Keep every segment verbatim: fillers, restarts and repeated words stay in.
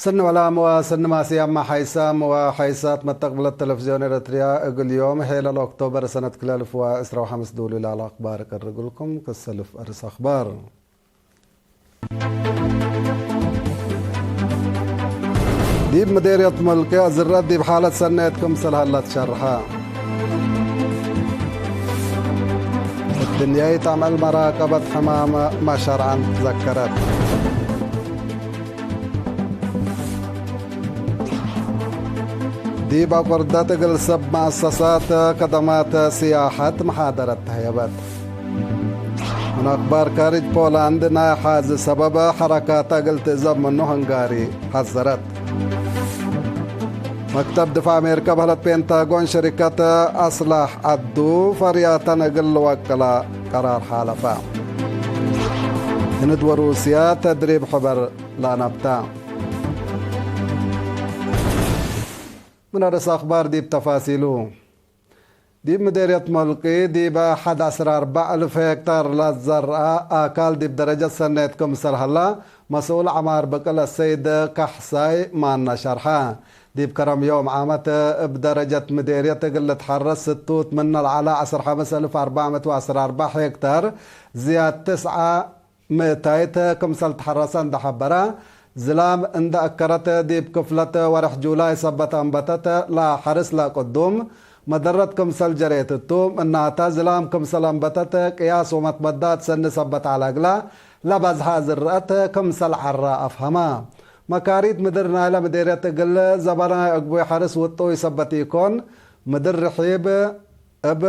ስኒ ወላም ወስኒ ማስያም ሓይሳም ወሓይሳት መተቅብለት ተለፍዝዮን ኤረትርያ፣ እግል ዮም ሔለል ኦክቶበር ሰነት ክልኤ አልፍ ወዕስራ ወሐምስ ዱሉ ላለ አክባር እቀርግልኩም። ክሰልፍ አርስ አክባር። ዲብ ምዴርየት መልቂ አዝረት ዲብ ሓለት ሰኔት ክምሰል ሀለት ሸርሐ። እድንያይት አምዕል መራቀበት ሕማም መሸርዐን ትዘከረት። ዲብ አቁርደት እግል ሰብ መአሰሳት ከደማት ስያሐት መሓደረት ተህየበት። ምን አክባር ካርጅ ፖላንድ ናይ ሓዚ ሰበብ ሐረካት እግል ትእዘብ ምኑ ሀንጋሪ ሐዘረት። መክተብ ድፋዕ አሜሪካ በህለት ፔንታጎን ሽሪከት አስላሕ ዐዱ ፈርያተን እግል ልወቅላ ቀራር ሓለፈ። ህንድ ወሩስያ ተድሪብ ሕበር ለአነብታ። ምን አርስ አክባር ዲብ ተፋሲሉ። ዲብ ምዴርየት ሞልቂ ዲበ ሐድ ዐስር አርበዕ እልፍ ሄክታር ለዘርአ አካል ዲብ ደረጀት ሰኔት ክምሰል ሀላ፣ መስኡል ዐማር ብቅል አሰይድ ካሕሳይ ማና ሸርሐ። ዲብ ከረም ዮም ዓመት እብ ደረጀት ምዴርየት እግል ልትሐረስ ስቱት ምነ ለዐለ ዐስር ሐምስ እልፍ አርበዕ ምእት ወዐስር አርበዕ ሄክታር ዝያድ ትስዐ ምእታይት ክምሰል ተሐረሰ እንደ ሐበረ፣ ዝላም እንደ አከረት ዲብ ክፍለት ወርሕ ጁላይ ሰበት አንበተት ለሐርስ ለቅዱም መደረት ክምሰል ጀሬት እቱ፣ ምናተ ዝላም ክምሰል አንበተት ቅያስ ወመትመዳት ሰኒ ሰበት ዐለ እግለ ለበዝሐ ዝርአት ክምሰል ዐረ አፍሀመ። መካሪት ምድር ናይለ ምዴርየት እግል ዘበናይ አግቡይ ሐርስ ውጡይ ሰበት ኢኮን፣ ምድር ርሒብ እብ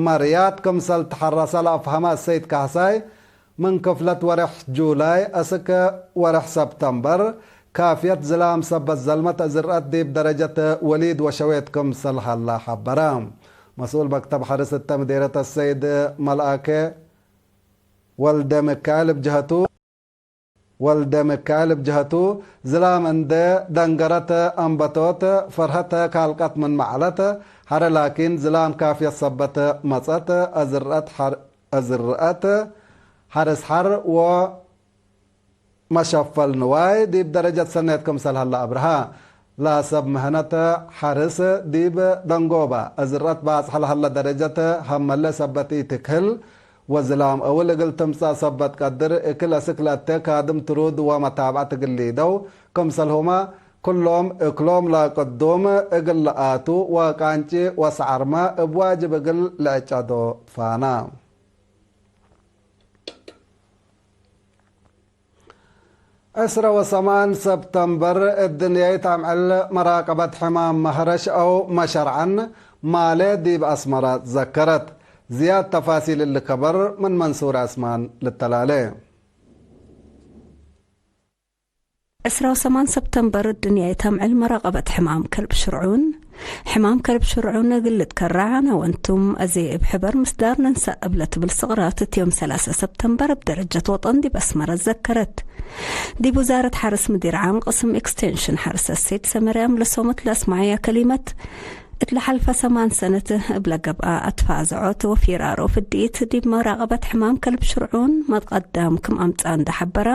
መርያት ክምሰል ተሐረሰ ለአፍሀመ እሰይድ ካህሳይ፣ ምን ክፍለት ወርሕ ጁላይ እስክ ወርሕ ሰብተምበር፣ ካፍየት ዝላም ሰበት ዘልመት አዝርአት ዲብ ደረጀት ወሊድ ወሸዌት ክምሰል ሀላ ሐበረ። መስኡል መክተብ ሐርስ እተ ምዴርየት አሰይድ መልአከ ወልደ ምካኤል እብ ጀሀቱ፣ ወልደ ምካኤል እብ ጀሀቱ፣ ዝላም እንዴ ደንገረት አንበቶት፣ ፈርሀት ካልቀት ምንመ ዐለት፣ ሐረ ላኪን ዝላም ካፍየት ሰበት መጸት፣ አዝርአት ሐር-፣ አዝርአት ሐርስ ሐር ወመሸፈል ንዋይ ዲብ ደረጀት ሰኔት ክምሰል ሀለ አብርሀ። ለሰብ ምህነት ሐርስ ዲብ ደንጎበ አዝርአት ባጽሐ ለሀለ ደረጀት ሀመለ ሰበት ኢትክህል፣ ወዝላም እውል እግል ትምጸእ ሰበት ቀድር፣ እክል አስክ ለአቴ ካድም ትሩድ ወመታብዐት እግል ሊደው፣ ክምሰልሁመ ክሎም እክሎም ለቅዱም እግል ለአቱ ወቃንጪ ወሰዐርመ እብ ዋጅብ እግል ልዕጨዶ ትፋና። ዕስረ ወሰማን ሰብተምበር፣ እድንያይት አምዕል መራቀበት ሕማም መህረሽ አው መሸርዐን ማሌ ዲብ አስመረ ትዘከረት። ዝያድ ተፋሲል እሊ ከበር ምን መንሱር ዐስማን ልተላሌ። ዕስራ ወሰማን ሰብተምበር፣ እድንያይት አምዕል መራቀበት ሕማም ከልብ ሽርዑን። ሕማም ከልብ ሽርዑን እግል ልትከረዕ አነ ወእንቱም አዜ እብ ሕበር ምስዳር ነንሰእ እብ ለትብል ስቅራት፣ እት ዮም ሰላሰ ሰብተምበር እብ ደረጀት ወጠን ዲብ አስመረ ትዘከረት። ዲብ ውዛረት ሐርስ ምዲር ዓም ቅስም ኤክስቴንሽን ሐርስ አሰይድ ሰመርያም ለሶመት ለአስመዐያ ከሊመት፣ እት ለሐልፈ ሰማን ሰነት እብ ለገብአ አትፋዘዖት ወፊራሮ ፍድኢት ዲብ መራቀበት ሕማም ከልብ ሽርዑን መትቀዳም ክም አምጽአ እንደ ሐበረ፣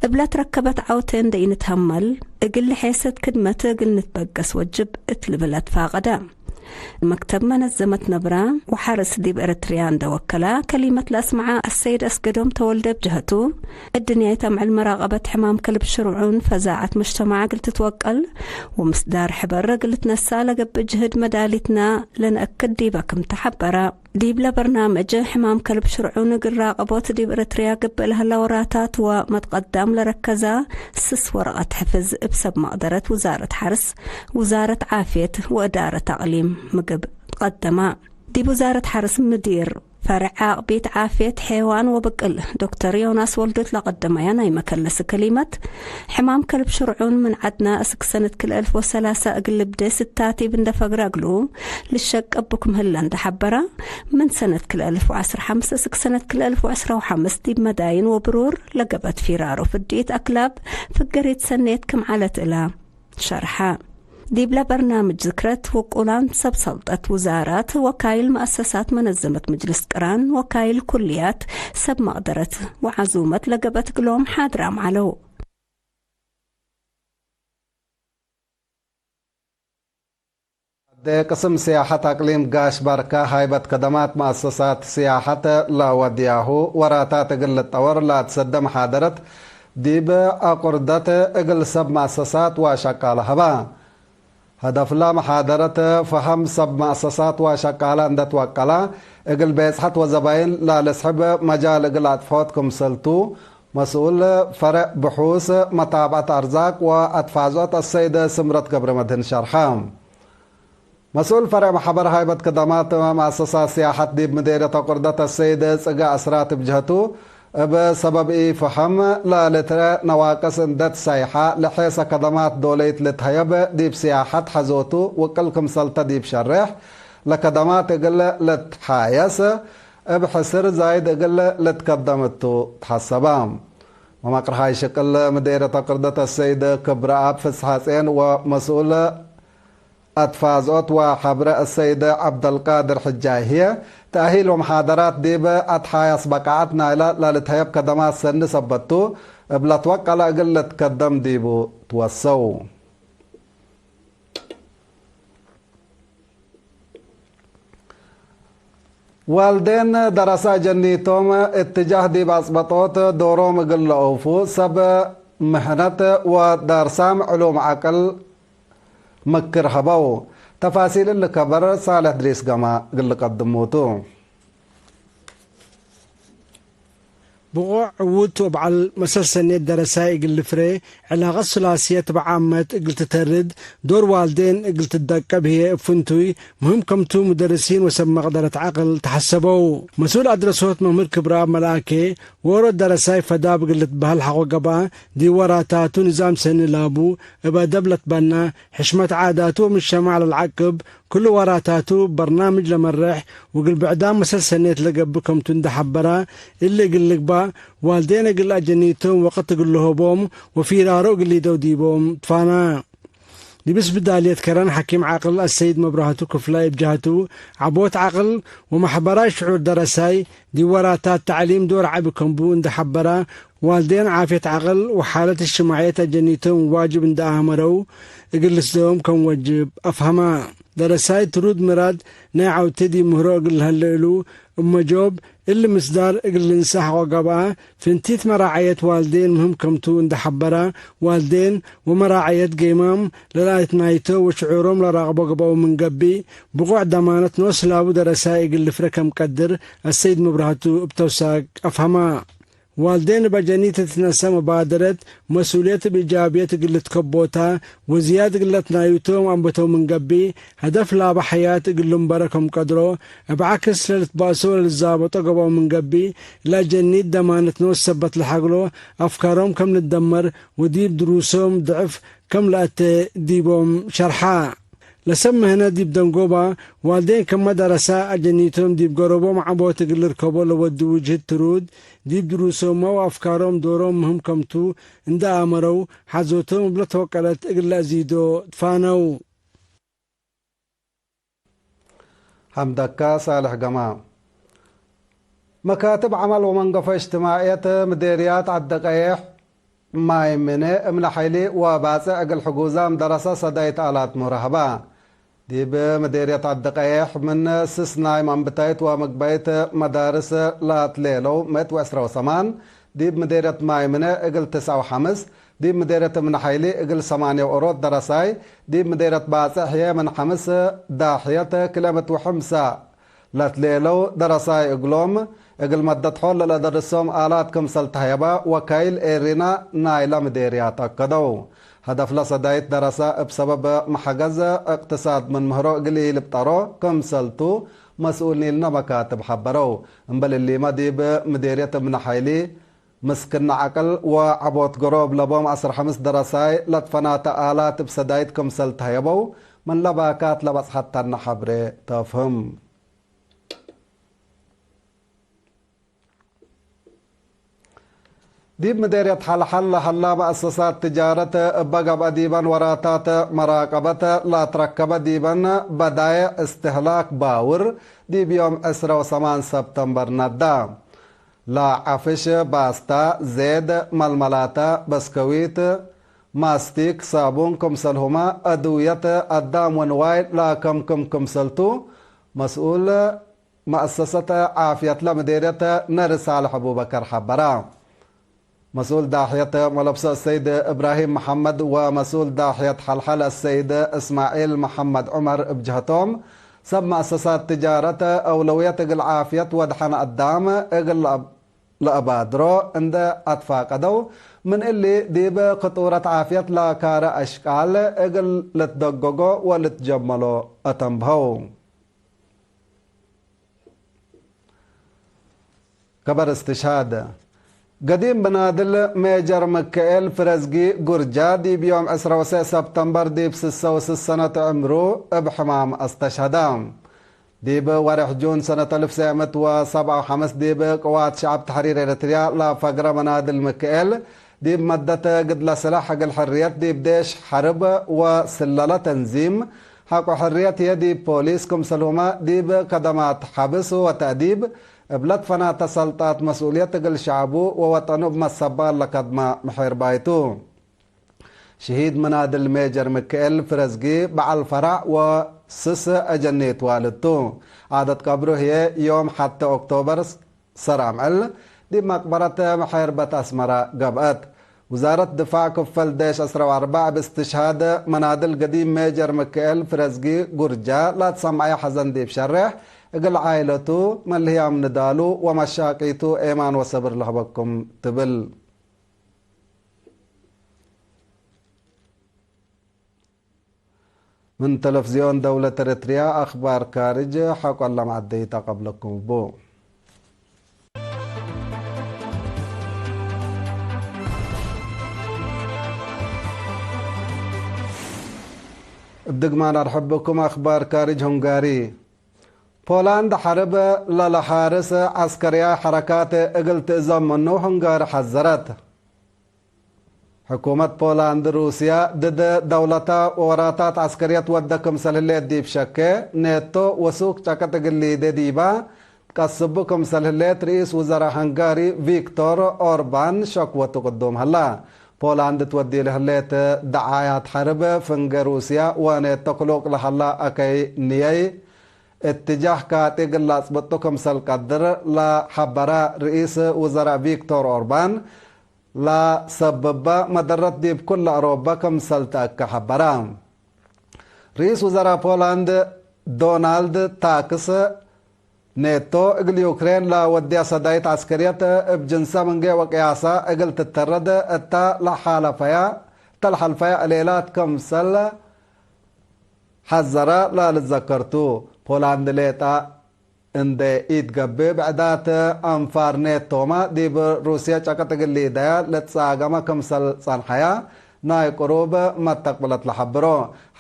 እብ ለትረከበት ዐውቴ እንደ ኢንትሀመል፣ እግል ልሔሰት ክድመት እግል ንትበገስ ወጅብ እት ልብል አትፋቀደ። መክተብ መነዘመት ነብረ ወሐርስ ዲብ ኤረትርያ እንደ ወከለ ከሊመት ለአስመዐ አሰይድ አስገዶም ተወልደ እብ ጀሀቱ፣ እድንያይት አምዕል መራቀበት ሕማም ከልብ ሽርዑን ፈዛዐት መጅተማዕ እግል ትትወቀል ወምስዳር ሕበር እግል ልትነሰእ ለገብእ ጅህድ መዳሊትና ለነአክድ ዲበ ክም ተሐበረ። ዲብለ በርናምጅ ሕማም ከልብ ሽርዑን እግል ራቀቦት ዲብ ኤረትርያ ገብእ ለሀላ ወራታት ወመትቀዳም ለረከዛ ስስ ወረቀት ሕፍዝ እብ ሰብ መቅደረት ውዛረት ሐርስ፣ ውዛረት ዓፍየት ወእዳረት አቅሊም ምግብ ትቀደማ። ዲብ ውዛረት ሐርስ ምዲር ፈርዕ አቅቢት ዓፍየት ሔዋን ወብቅል ዶክተር ዮናስ ወልዱት ለቀደመያ ናይ መከለስ ከሊመት፣ ሕማም ከልብ ሽርዑን ምን ዐድና እስክ ሰነት ክልኤ አልፍ ወሰላሳ እግል ልብዴ ስታቲብ እንደ ፈግረ እግሉ ልሸቀብ ብኩም ህለ እንደ ሐበረ፣ ምን ሰነት ክልኤ አልፍ ወዐስር ሐምስ እስክ ሰነት ክልኤ አልፍ ወዐስራ ወሐምስ ዲብ መዳይን ወብሩር ለገበት ፊራሮ ፍድኢት አክላብ ፍገሪት ሰኔት ክም ዐለት እላ ሸርሐ። ዲብለ በርናምጅ ዝክረት ውቁላን ሰብ ሰልጠት ውዛራት፣ ወካይል መአሰሳት መነዘመት ምጅልስ ቅራን፣ ወካይል ኩልያት፣ ሰብ መቅደረት ወዓዙመት ለገበት እግሎም ሓድራም ዐለው። ቅስም ስያሐት አቅሊም ጋሽ ባርካ፣ ሃይበት ከደማት መአሰሳት ስያሐት ለወድያሁ ወራታት እግል ልጠወር ለአትሰደ መሓደረት ዲብ አቁርደት እግል ሰብ መአሰሳት ወሸቃለ ሀባ። ሀደፍላ መሓደረት ፈሀም ሰብ መአሰሳት ወሸቃለ እንደ ትወቀላ፣ እግል ቤጽሐት ወዘባይን ለልስሕብ መጃል እግል አጥፍዖት ክምሰልቱ፣ መስኡል ፈርዕ ብሑስ መታብዐት አርዛቅ ወአትፋዝዖት አሰይደ ስምረት ገብረመድህን ሸርሐ። መስኡል ፈርዕ መሕበር ሃይበት ከደማት መአሰሳት ስያሐት ዲብ ምዴርየት አቁርደት አሰይደ ጽገ አስራት እብ ጀህቱ፣ እብ ሰበብ ኢፈሀም ለልትረ ነዋቅስ እንደ ትሰይሐ፣ ለሔሰ ከደማት ዶለይት ልትሀየብ ዲብ ስያሐት ሐዞቱ ውቅል ክምሰልተ ዲብ ሸሬሕ፣ ለከደማት እግል ልትሓየስ እብ ሕስር ዛይድ እግል ልትከደም እቱ ተሐሰበ። መመቅርሃይ ሽቅል ምዴርየት አቁርደት አሰይደ ክብረአብ ፍስሐጼን ወመስኡል አትፋዝዖት ወሐብረ አሰይደ ዐብደልቃድር ሕጃይ ህዬ፣ ተእሂል ወመሓደራት ዲብ አትሓያስ በቃዐት ናይለ ለልትሀየብ ከደማት ሰኒ ሰበት ቱ፣ እብ ለትወቀለ እግል ልትከደም ዲቡ ትወሰው። ዋልዴን ደረሰ አጀኒቶም እትጃህ ዲብ አጽበጦት ዶሮም እግል ለአውፉ ሰብ ምህነት ወዳርሳም ዕሉም ዐቅል ምክር ሀበው። ተፋሲል እሊ ከበር ሳልሕ ድሪስ ገማ እግል ልቀድሙ ቱ። ብቆዕ ዕዉት ወበዐል መሰል ሰኔት ደረሳይ እግል ልፍሬ፣ ዕላቀት ሱላስየት በዓመት እግል ትተርድ፣ ዶር ዋልዴን እግል ትደቀብ ህዬ እብ ፍንቱይ ምህም ከምቱ ሙደርሲን ወሰብ መቅደረት ዐቅል ተሐሰበው። መስኡል አድረሶት መምህር ክብረአብ መልአኬ፣ ዎሮት ደረሳይ ፈዳብ እግል ልትበህል ሐቆ ገብአ፣ ዲብ ወራታቱ ንዛም ሰኒ ላቡ፣ እብ አደብ ለትበና፣ ሕሽመት ዓዳቱ ወምጅተማዕ ለልዓቅብ፣ ክሉ ወራታቱ በርናምጅ ለመርሕ ወእግል ብዕዳም መሰል ሰኔት ለገብእ ከምቱ እንዴ ሐበራ፣ እሊ እግል ልግባእ ዋልዴን እግል አጀኒቶም ወቅት እግል ለሆቦም ወፊራሮ እግል ሊደው ዲቦም ትፋና። ዲብ እስብዳልየት ከረን ሐኪም ዐቅል አሰይድ መብራህቱ ክፍላይ እብ ጀህቱ፣ ዐቦት ዐቅል ወመሕበራይ ሽዑር ደረሳይ ዲብ ወራታት ተዕሊም ዶር ዐቢ ከም ቡ እንዴ ሐበራ፣ ዋልዴን ዓፍየት ዐቅል ወሓለት እጅትማዕየት አጀኒቶም ዋጅብ እንዴ አመረው፣ እግል ልስደዎም ከም ወጅብ አፍሀማ። ደረሳይ ትሩድ ምራድ ናይ ዐውቴ ዲብ ምህሮ እግል ለሀለ እሉ፣ እብ መጆብ እሊ ምስዳር እግል ልንሰእ ሐቆ ገብአ፣ ፍንቲት መራዐየት ዋልዴን ምህም ከምቱ እንዴ ሐበራ፣ ዋልዴን ወመራዐየት ጌማም ለለአትናይቶ ወሽዑሮም ለራቅቦ ገብአው ምን ገብእ፣ ብቆዕ ደማነት ኖስ ላቡ ደረሳይ እግል ልፍሬ ከም ቀድር አሰይድ መብራህቱ እብ ተውሳግ አፍሀማ። ዋልዴን እብ አጀኒት ትትነሰእ መባደረት፣ መስኡልየት እብ ኢጃብየት እግል ልትከቦታ ወዝያድ እግል ለትናዩቶም አንበተው ምን ገብእ፣ ሀደፍ ላበ ሐያት እግል ልንበረ ከም ቀድሮ፣ እብ ዐክስ ለልትባእሶ ወለልዛበጦ ገብአው ምን ገብእ፣ ለአጀኒት ደማነት ኖስ ሰበት ለሐግሎ አፍካሮም ከም ልትደመር ወዲብ ድሩሶም ድዕፍ ከም ለአቴ ዲቦም ሸርሐ። ለሰብ ምህነት ዲብ ደንጎባ፣ ዋልዴን ክመ ደረሰ አጀኒቶም ዲብ ገሮቦም ዐቦት እግል ልርከቦ ለወዱ ውጅህት ትሩድ፣ ዲብ ድሩሶመ ወአፍካሮም ዶሮም ምህም ከምቱ እንዴ አመረው፣ ሐዞቶም እብ ለተወቀለት እግል ለአዚዶ ትፋነው። ሐምደካ ሳልሕ ገማ። መካትብ ዐመል ወመንገፎ እጅትማዕየት ምዴርያት ዐዲ ቀየሕ፣ ማይ ምነ፣ እምነ ሐይሊ ወባጽዕ እግል ሕጉዛም ደረሰ ሰዳይት አላት ምህሮ ሀባ። ዲብ ምዴርየት ዐዲ ቀየሕ ምን ስስ ናይ መንብታይት ወምግባይት መዳርስ ላትሌለው ምእት ወዕስረ ወሰማን፣ ዲብ ምዴርየት ማይ ምነ እግል ትስዐ ወሐምስ፣ ዲብ ምዴርየት እምነ ሐይሊ እግል ሰማንየ ወኦሮት ደረሳይ፣ ዲብ ምዴርየት ባጽዕ ህዬ ምን ሐምስ ዳሕየት ክልኤ ምእት ወሐምሳ ለትሌለው ደረሳይ እግሎም፣ እግል መደት ሖል ለለደርሶም አላት ክምሰል ተህየበ ወካይል ኤሪና ናይለ ምዴርያት አከደው። ሀደፍለ ሰዳይት ደረሰ እብ ሰበብ መሐገዝ እቅትሳድ ምን ምህሮ እግል ኢልብጠሮ ክምሰልቱ መስኡል ኒልነ መካትብ ሐበረው። እምበል እሊመ ዲብ ምዴርየት እምነ ሐይሊ ምስክነ ዐቅል ወዐቦት ገሮብ ለቦም ዐስር ሐምስ ደረሳይ ለትፈናተ አላት እብ ሰዳይት ክምሰል ተህየበው ምን ለባካት ለበጽሐተነ ሐብሬ ተፍህም። ዲብ ምዴርየት ሐልሐል ለሀላ መአሰሳት ትጃረት እበ ገብአ ዲበን ወራታት መራቀበት ለአትረከበ ዲበን በዳይዕ እስትህላክ ባውር ዲብ ዮም ዕስረ ወሰማን ሰብተምበር ነዳ። ለዐፍሽ፣ ባስታ፣ ዜድ፣ መልመላተ፣ በስከዊት፣ ማስቲክ፣ ሳቡን፣ ክምሰልሁመ አድውየት አዳም ወንዋይ ለአከምክም ክምሰልቱ፣ መስኡል መአሰሰት ዓፍየት ለምዴርየት ነሪ ሳልሕ አቡበከር ሐበረ። መስኡል ዳሕየት መለብሶ አሰይድ እብራሂም መሐመድ ወመስኡል ዳሕየት ሐልሐል አሰይድ እስማዒል መሐመድ ዑመር እብ ጀህቶም፣ ሰብ መአሰሳት ትጃረት አውለውየት እግል ዓፍየት ወድሐን አዳም እግል ለአብ-፣ ለአባድሮ እንደ አትፋቀደው፣ ምን እሊ ዲብ ክጡረት ዓፍየት ለካረ አሽቃል እግል ልትደገጎ ወልትጀመሎ አተንብሀው። ከበር እስትሽሃድ። ገዲም ብናድል ሜጀር ምክኤል ፍረዝጊ ጉርጃ ዲብ ዮም ዕስራ ወሰዕ ሰብተምበር ዲብ ስሰ ወስስ ሰነት ዕምሩ እብ ሕማም አስተሽሀደ። ዲብ ወሬሕ ጁን ሰነት አልፍ ሰዕ ምእት ወሰብዓ ወሐምስ ዲብ ቅዋት ሸዐብ ተሕሪር ኤረትርያ ለፈግረ ብናድል ምክኤል ዲብ መደት ግድለ ስላሕ እግል ሕርየት ዲብ ዴሽ ሐርብ ወስለለ ተንዚም ሐቆ ሕርየት ህዬ ዲብ ፖሊስ ክምሰልሁመ ዲብ ከደማት ሐብስ ወተእዲብ እብ ለትፈናተ ሰልጣት መስኡልየት እግል ሸዐቡ ወወጠኑ እብ መሰባል ለከድመ ምሔርባይ ቱ። ሽሂድ ምናድል ሜጀር ምክኤል ፍረዝጊ በዐል ፈራዕ ወስስ አጀኔት ዋልድ ቱ። ዓደት ቀብሩ ህዬ ዮም ሐቴ ኦክቶበር ሰር አምዕል ዲብ መቅበረት መሐርበት አስመረ ገብአት። ውዛረት ድፋዕ ክፈል ዴሽ ዕስራ ወአርበዕ እብ እስትሽሃድ መናድል ገዲም ሜጀር ምክኤል ፍረዝጊ ጉርጃ ላትሰመዐየ ሐዘን ዲብ ሸሬሕ፣ እግል ዓኢለቱ፣ መልህያም ንዳሉ ወመሻቂቱ ኤማን ወሰብር ለሀበኩም ትብል። ምን ተለፍዝዮን ደውለት ኤረትርያ፣ አክባር ካርጅ ሐቆ ለመዐደይት አቀብለኩም እቡ። እብ ድግማን አርሕብኩም አክባር ካርጅ ሁንጋሪ። ፖላንድ ሐርብ ለለሓርስ ዐስከርያይ ሐረካት እግል ትእዘም ምኑ ሁንጋሪ ሐዘረት። ሕኩመት ፖላንድ፣ ሩስያ ድድ ደውለታ ወራታት ዐስከርየት ወደ ክምሰል ህሌት ዲብ ሸኬ፣ ኔቶ ወሱክ ጨቅጥ እግል ሊዴ ዲባ ትቀስቡ ክምሰል ህሌት ርኢስ ውዘራ ሀንጋሪ ቪክቶር ኦርባን ሸክወቱ ቅዱም ሀላ። ፖላንድ ትወዲ ለህሌት ደዓያት ሐርብ፣ ፍንጌ ሩስያ ወኔቶ ክሉቅ ለሀላ አከይ ንየይ እትጃህ ካጢ እግል ለአጽብጡ ክምሰል ቀድር ለሐበረ ርኢስ ውዘራ ቪክቶር ኦርባን፣ ለሰብበ መደረት ዲብ ኩለ አሮበ ክምሰል ተአከ ሐበረ። ርኢስ ውዘራ ፖላንድ ዶናልድ ታክስ፣ ኔቶ እግል ዩክሬን ለወድያ ሰዳይት ዐስከርየት እብ ጅንሰ ምንጌ ወቅያሳ እግል ትተረድ እተ ለሓለፈያ፣ እተ ለሐልፈያ እሌላት ክምሰል ሐዘረ ለልትዘከር ቱ። ፖላንድ ሌጣ እንዴ ኢትገብእ፣ ብዕዳት አንፋር ኔቶመ ዲብ ሩስየ ጨቅጥ እግል ሊደያ ለትጻገመ ክምሰል ጸንሐያ ናይ ቅሩብ መተቅብለት ለሐብሮ።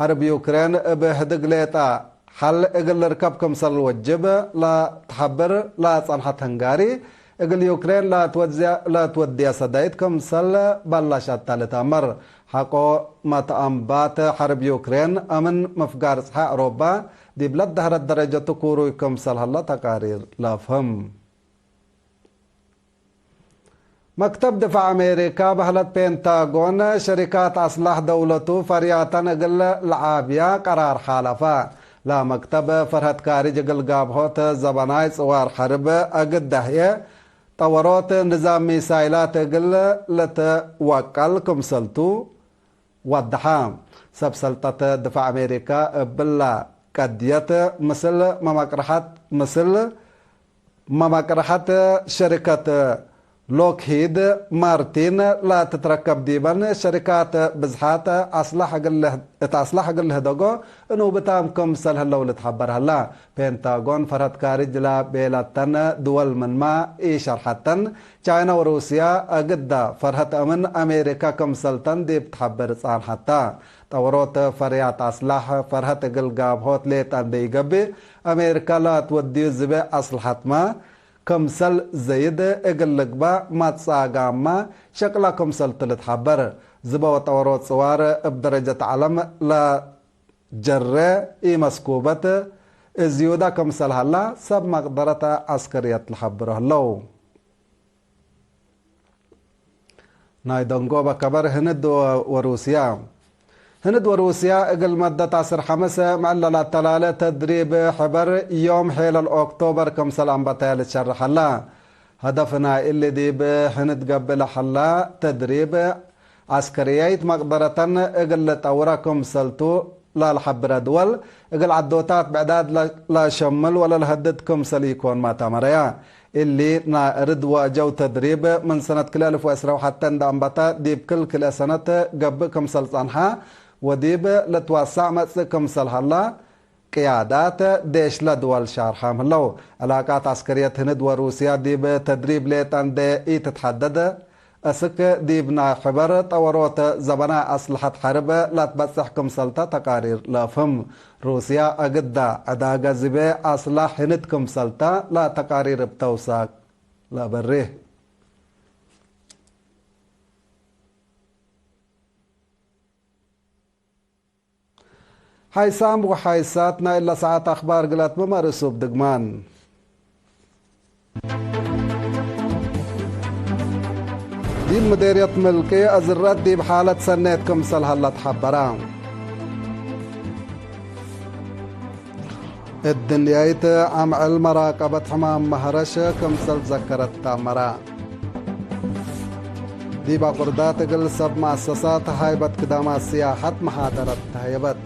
ሐርብ ዩክሬን እብ ህድግ ሌጠ ሐል እግል ልርከብ ክምሰል ወጅብ ለትሐብር ለጸንሐት ህንጋሪ፣ እግል ዩክሬን ለትወድዝያ-፣ ለትወድየ ሰዳይት ክምሰል በላሸተ ልትአመር። ሐቆ መትአንባት ሐርብ ዩክሬን አምን ምፍጋር ጸሐ አውሮባ ዲብ ለደህረት ደረጀቱ ኩሩይ ክምሰል ሀለ ተቃሪር ለአፍህም። መክተብ ድፋዕ አሜሪካ በህለት ፔንታጎን፣ ሸሪካት አስላሕ ደውለቱ ፈርያተን እግል ለዓብያ ቀራር ሓለፈ። ለመክተብ ፈርሀት ካርጅ እግል ጋብሆት ዘበናይ ጽዋር ሐርብ አግድ ደህየ ጠወሮት ንዛም ሚሳይላት እግል ልትወቀል ክምሰልቱ ወደሐ። ሰብ ሰልጠት ድፋዕ አሜሪካ እብላ ቀድየት ምስል መመቅረሐት፣ ምስል መመቅረሐት ሸሪከት ሎክሂድ ማርቲን ለትትረከብ ዲበን ሸሪካት ብዝሓት አስላሕ እግል፣ እት አስላሕ እግል ልህደጎ እኑብታም ክምሰል ህለው ልትሐበር ሀላ። ፔንታጎን ፈርሀት ካርጅ ለቤለተን ድወል ምንመ ኢሸርሐተን፣ ቻይና ወሩስያ አግዳ ፈርሀት አምን አሜሪካ ክምሰልተን ዲብ ትሐብር ጻንሐታ። ጠወሮት ፈርያት አስላሕ ፈርሀት እግል ጋብሆት ሌጠ እንዴ ኢገብእ፣ አሜሪካ ለትወድዩ ዝቤ አስልሐትመ ክምሰል ዘይድ እግል ልግባእ መትጻጋምመ ሸቅላ ክምሰልቱ ልትሐበር። ዝበ ወጠወሮት ጽዋር እብ ደረጀት ዐለም ለ ጀረ ኢመስኩበት እዝዩዳ ክምሰል ሀላ ሰብ መቅደረት ዐስከርየት ለሐብሮ ህለው። ናይ ደንጎበ ከበር ህንድ ወ-፣ ወሩስያ። ህንድ ወሩስያ እግል መደት ዐስር ሐመሰ ምዕለ ለአተላለ ተድሪብ ሕበር ዮም ሔለል ኦክቶበር ክምሰል አንበተየ ልትሸርሕ ሀላ። ሀደፍ ናይ እሊ ዲብ ህንድ ገብእ ለሀላ ተድሪብ ዐስከርያይት መቅደረተን እግል ልጠውረ ክምሰልቱ ለልሐብረ ድወል፣ እግል ዐዶታት ብዕዳድ ለ-፣ ለሸምል ወለልሀድድ ክምሰል ኢኮንመ ተአመረየ። እሊ ናይ ርድ ወአጀው ተድሪብ ምን ሰነት ክልኤ አልፍ ወዕስራ ወሐተ እንደ አንበተ ዲብ ክል ክልኤ ሰነት ገብእ ክምሰል ጸንሐ ወዲብ ልትወሳዕ መጽእ ክምሰል ሀላ ቅያዳት ዴሽ ለድወል ሻርሓም ህለው። ዕላቃት ዐስከርየት ህንድ ወሩስያ ዲብ ተድሪብ ሌጠ እንዴ ኢትትሐደድ፣ እስክ ዲብ ናይ ሕበር ጠወሮት ዘበናይ አስለሐት ሐርብ ለትበጽሕ ክምሰልተ ተቃሪር ለአፍህም። ሩስያ አግዳ ዕዳገ ዝቤ አስላሕ ህንድ ክምሰልተ ለተቃሪር እብ ተውሳክ ለአበሬህ። ሓይሳም ወሓይሳት ናይ እለ ሰዓት አኽባር ግላትመ መርእሱብ ድግማን። ዲብ ምዴርየት ምልቂ አዝረት ዲብ ሓለት ሰኔት ክምሰል ሀለ ተሐበረ። እድንያይት አምዕል መራቀበት ሕማም መህረሽ ክምሰል ዘከረት ተአመረ። ዲብ አቁርዳት እግል ሰብ መአሰሳት ሃይበት ክዳማት ስያሐት መሓደረት ተሀየበት።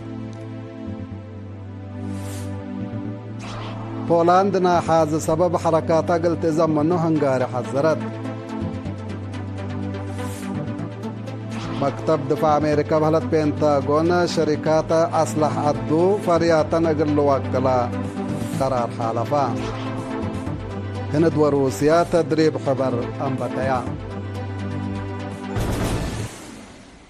ፖላንድ ናይ ሓዚ ሰበብ ሐረካታ እግል ትእዘም ምኑ ህንጋሪ ሐዘረት። መክተብ ድፋዕ አሜሪካ በህለት ፔንታጎን ሸሪካት አስላሕ ዐዱ ፈርያተን እግል ልወቅላ ቀራር ሓለፋ። ህንድ ወሩስያ ተድሪብ ሕበር አንበተያ።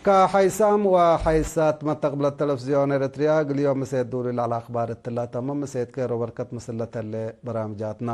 ከሐይሳም ወሐይሳት መተቅብለት ተለፍዝዮን ኤረትርያ እግል ዮም ምሴት ዱሪ ለዐለ አኽባር እትላ ተምም። ምሴት ኬሮ በርከት ምስል ለተሌ በራምጃትና።